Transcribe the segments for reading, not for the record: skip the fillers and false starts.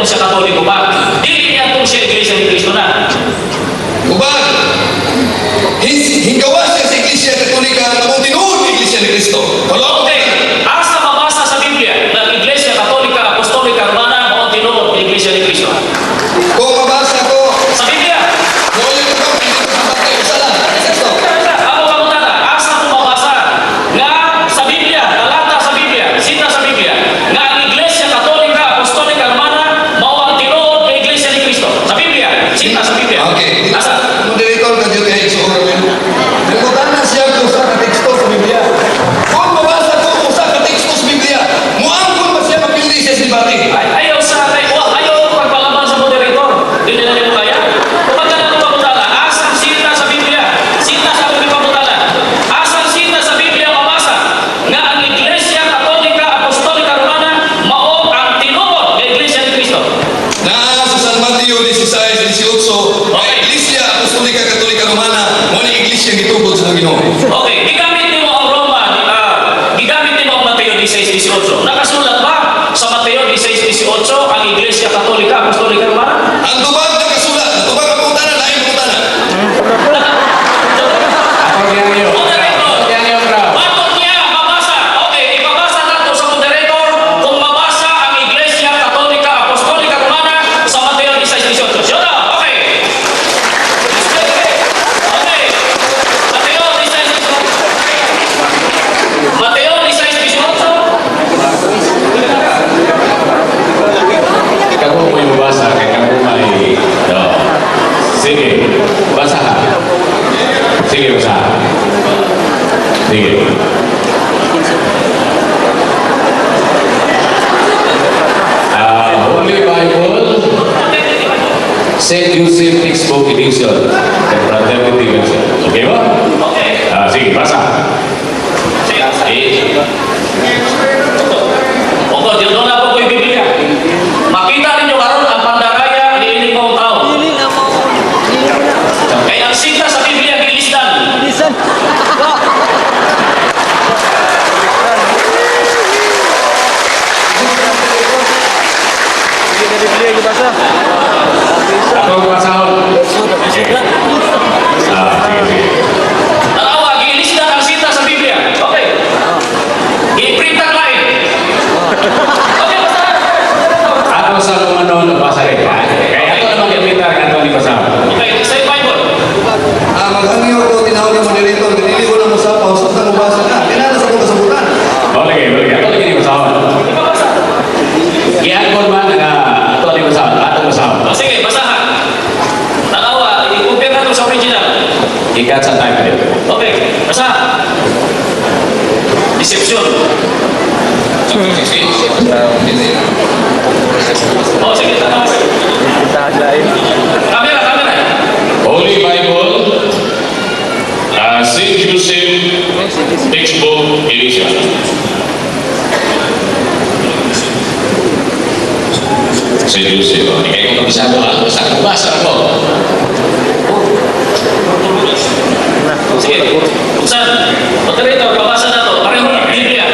niadtong siya Katoliko pa. Dili niadtong siya Iglesia ni Cristo na. Uban, hingawas siya sa Iglesia Katolika nga mao tinuod nga Iglesia ni Cristo. Wala. Okay, asa mabasa sa Biblia ng Iglesia Katolika Apostolika Romana mao tinuod nga Iglesia ni Cristo? Kung mabasa ko, Sa Biblia. Mo ko hindi ko sa usa lang. Teksto. Ako pangutana, asa mo mabasa nga sa Biblia, talata sa Biblia, sita sa Biblia, nga ang Iglesia Katolika Apostolika Romana mao ang tinuod nga Iglesia ni Cristo? Sa Biblia, sita sa Biblia. Okay. Asa? Moderator ka dyan kay igsuon namin. Nangutana siya kung usa ka teksto sa Biblia. Kung mabasa ko usa ka teksto sa Biblia, muangkon ba siya mapildi siya sa debate? Ay, ayaw sa kay wa ayaw pagpalaban sa moderator. Dili na nimo kaya. Kung ka na pangutana, asang sita sa Biblia? Sita sa akong pangutana. Asang sita sa Biblia mabasa nga ang Iglesia Katolika Apostolika Romana mao ang tinuod nga Iglesia ni Cristo? Naa sa San Mateo 16:18, ang Iglesia Apostolika Katolika Romana mao ni Iglesia gitugod sa Ginoo. Okay, gigamit nimo ang Roma, gigamit nimo ang Mateo 16:18. Nakasulat ba sa Mateo 16:18 ang Iglesia Katolika Apostolika Romana? Ang tubag nakasulat, ang tubag ang pangutana, lain pangutana. Ako niya. Moderator. Niya, bro. Matod niya, mabasa. Okay, ipabasa nato sa moderator kung mabasa ang Iglesia Katolika Apostolika Romana sa Mateo 16:18. Sure na? Okay. Okay. Mateo 16:18. Mateo 16:18. Kako may mabasa kay kako may no. Sige, basa ka. Sige, basa. Sige. Holy Bible, St. Joseph Textbook Edition, the Fraternity Version. Okay ba? Okay. Sige, basa. Sige. Eh, Opo, dito na po ko yung Biblia. Makita ninyo karon ang pandaraya ni maong tao. Kaya ang sita sa Biblia gilisdan. Bilisan. Ba. Hindi na Biblia gibasa. Ako ang basahon. Okay. Sige, sige. Tanawa, gilisdan ang sita sa Biblia. Okay. Giprintang lain. Okay, basta. Ako sa Romanon, basa rin. Kaya ako naman gamitan nga ito ni basahon. Okay, sa Bible. Maghangyo ko tinawag ng moderator, dili ko na mosapaw, sa mabasa ka. Kinala sa akong kasabutan. Oh, lagi, lagi. Ato lagi ni basahon. Ipabasa. Giangkon man nga ato ni basahon, ato basahon. O, sige, basahan. Tanawa, i-compare natin sa original. Ikat sa time dito. Okay, basa. Deception. Oh, sige, tanawa. Camera, camera. Holy Bible, St. Joseph Textbook Edition. St. Joseph, oh, hindi kayo kabisado ha? Basta basa ko. Sige, buksan. Moderator, pabasa na to. Pareho ng Biblia.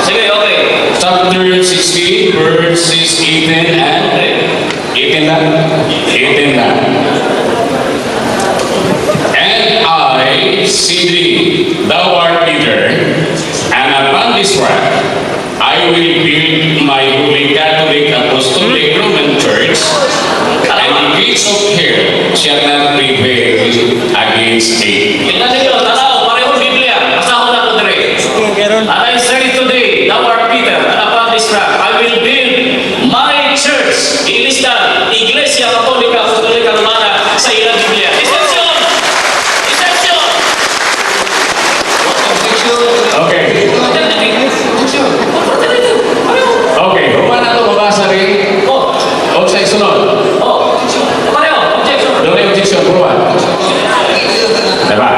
Sige, okay. Chapter 16, verses 18 and 18 lang. 18 lang. And I say thee, thou art Peter, and upon this rock I will build my holy Catholic Apostolic Roman Church, and the gates of hell shall not prevail against it. Tingnan ninyo, tanaw, parehong Biblia. Basahon na to dire. And I say to thee, thou art Peter, and upon this rock I will build my church. Ilistan, Iglesia Katolika Apostolika Romana sa ilang Biblia. Deception! Deception! Objection. Okay. Objection. Pareho. Okay, human na ito mabasa rin. Oh, O sa isunod. oh. Pareho, objection. Doon ay objection, puro. Diba?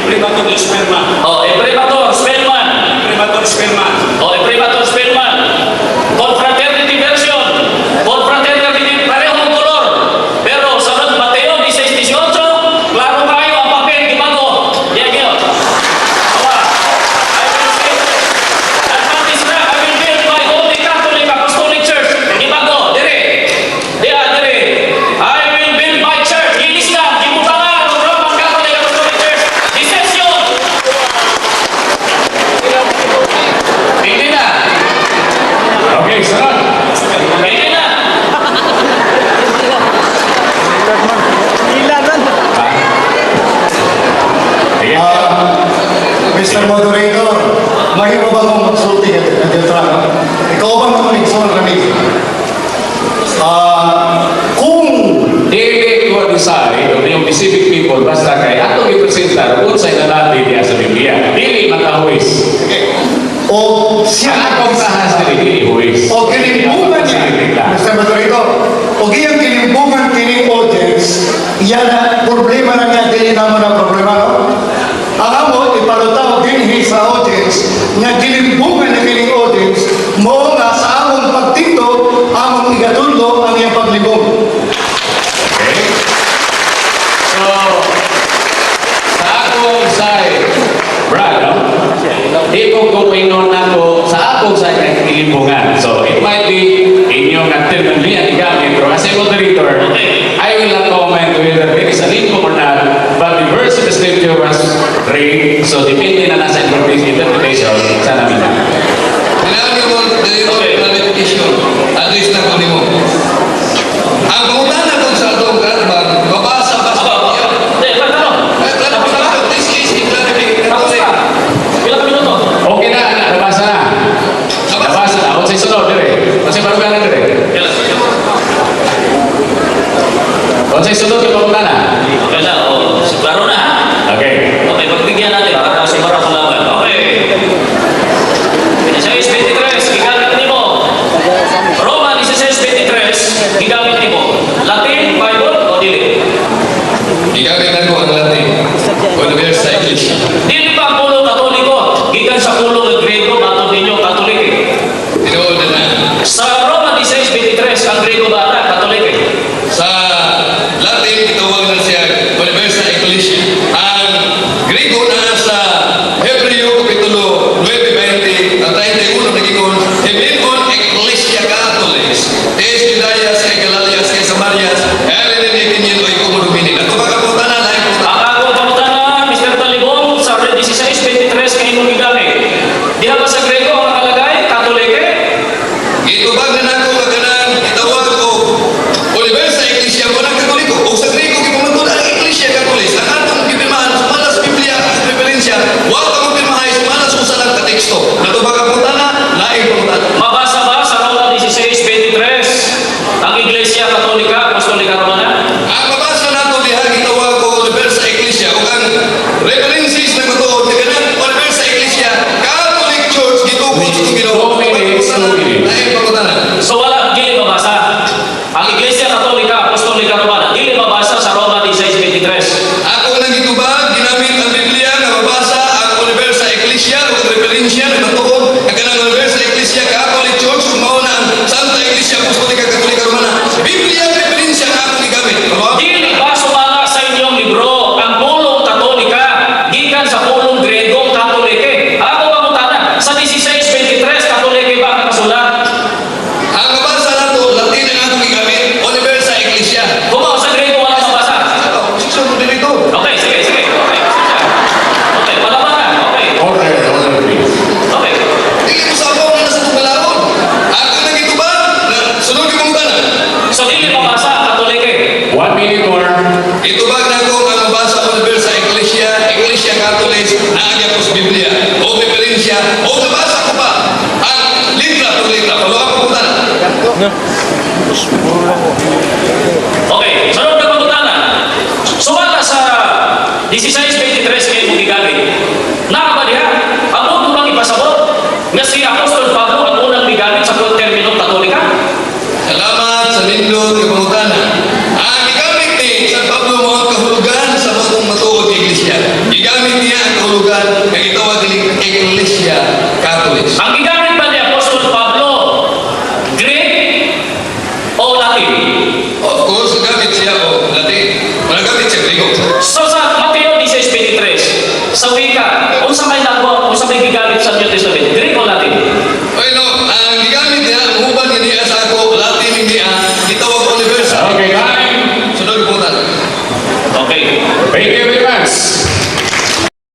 Imprimatur Spellman. Oh, Imprimatur, Spellman. Imprimatur Spellman. Oh, Imprimatur Spellman. Confraternity version. Confraternity, parehong kolor. Pero sa Mateo 16:18, klaro kayo ang papel, gibago. Yan yun. Awa. I will say, "Adventist na, I will build my Holy Catholic Apostolic Church." Gibago, dire. Diya, dire. "I will build my church." Giislam, gibutangan ang Roman Catholic Apostolic Church. Deception. Hindi na. Okay, sunod. Hindi na. Ilan man. Sige. Mr. Moderator, mahimo ba akong magsulti until tra, no? Ikaw ba mga igsoon kami? Kung Dili ko decide o yung specific people basta kay atong ipresentar kung sa inalati diya sa Biblia. Dili makahuwis. O siya Ang akong tahas dili dili huwis. O kilimbungan niya, Mr. Moderator, o giyang kilimbungan kining audience, iyan na problema na niya, dili na mo na problema, no? Ang amo, ipalutaw dinhi sa audience, nga gilimbungan na kining audience, mo nga sa among pagtito, among igatullo ang iyang paglibong. Okay? So, sa akong side, Brad, no? Di ko kung ingon nako sa akong side ay kilimbungan. So, it might be inyong terminology gamit, pero as a moderator, I will not comment whether there is a limbong or not, but the verse of the scripture was read, so depende na nasa interpretation sa namin. Dinami mo, dito clarification. Address na ko nimo. Ang pangutana kong sa atong karatbang, mabasa ba sa Aba, aba. Biblia? Hindi, tanong. Eh, clarification. This is a clarification. Tapos na. Ilang minuto? Okay na, nabasa na. Nabasa na. Unsay sunod dire? Unsay baruganan dire? Ilan? Unsay sunod yung pangutana? Okay na, oh. Klaro na, ha? Okay. Okay, pagbigyan natin para sa para kalaban. Okay. 16:23, gigamit nimo. Roma 16:23, gigamit nimo. Latin, Bible o dili? Gigamit nako ang Latin. Universa Ecclesia. Dili ba ang pulong Katoliko? Gikan sa pulong ng Grego, matod ninyo, Katolik eh. Tinuod na. Sa Roma 16:23, ang Grego ba na? Katolik eh. Sa Latin, gitawag na siya Universa Ecclesia. Ang Grego na sa Hebreo Kapitulo 9:20 at 31 nagingon, "Hemenon Ecclesia Catholics, tes Judaias kay Galalias kay Samarias, Eren ni oy kumudumini." Nato pagkaputanan ay Ang akong pangutana, Mr. Talibong, sa 16:23 kay imong gigamit. Diha ba sa Grego ang nakalagay? Katolik eh? Gitubag na nako nga kanang gitawag og Universa Ecclesia mo ng Katoliko. O sa Grego gipamantod ang Ecclesia Catholics. Ang atong gipirmahan sumala sa Biblia sa referensya, wa ka mo pirmahay sumala sa usa lang ka teksto. Nato pagkaputana, laing pangutana. Mabasa ba sa Roma 16:23 ang Iglesia Katolika Apostolika Romana? Ang mabasa nato diha gitawag og Universa Ecclesia ug ang references na matuod nga kanang Universa Ecclesia Catholic Church gitukod sa Ginoo. 2 minutes, 2 minutes. Laing pangutana. So wala dili mabasa. Ang Iglesia Katolika Apostolika Romana dili mabasa sa Roma 16:23. Ako nang gitubag, ginamit ang Biblia nga mabasa ang Universa Ecclesia ug referensya na matuod nga kanang Universa Ecclesia Catholic Church ug mao na ang Santa Iglesia Apostolika Katolika Romana. Biblia referensya ang akong gigamit. Ano? Dili ba sumala sa inyong libro ang pulong Katolika gikan sa pulong Gregong Katolike? Ako pangutana, sa 16:23 Katolike ba ang nakasulat? Ang mabasa nato, Latin ang akong gigamit, Universa Ecclesia. Kung sa Grego wala mabasa. Ano? Sikso mo dito. Okay, sige, sige. Okay, sige. Okay, wala ba na? Okay. Order, order, please. Okay. Dili mo sa ako nga nasa tungkalaon. Ako nang gitubag, na sunod yung pangutana. So dili mabasa ang Katolike. 1 minute more. Itubag na ko nga mabasa Universa Ecclesia, Ecclesia Catholics, naagya ko sa Biblia. O referensya, o nabasa ko pa ang litra por litra. Follow up pangutana. Okay, sunod na pangutana. Sumala sa 16:23 kay imong gigamit. Naa ba diha? Ang mundo bang ipasabot nga si Apostol Pablo ang unang gigamit sa termino Katolika? Salamat sa nindot nga pangutana. Ang gigamit ni San Pablo mo ang kahulugan sa matong matuod nga iglesia. Gigamit niya katulugan nga gitawag kining Ecclesia Catholic. Ang gigamit ba ni Apostol Pablo, Greek o Latin? Of course, gamit siya og Latin. Wala gamit siya Griego. So sa Mateo 16:23, sa wika, unsa may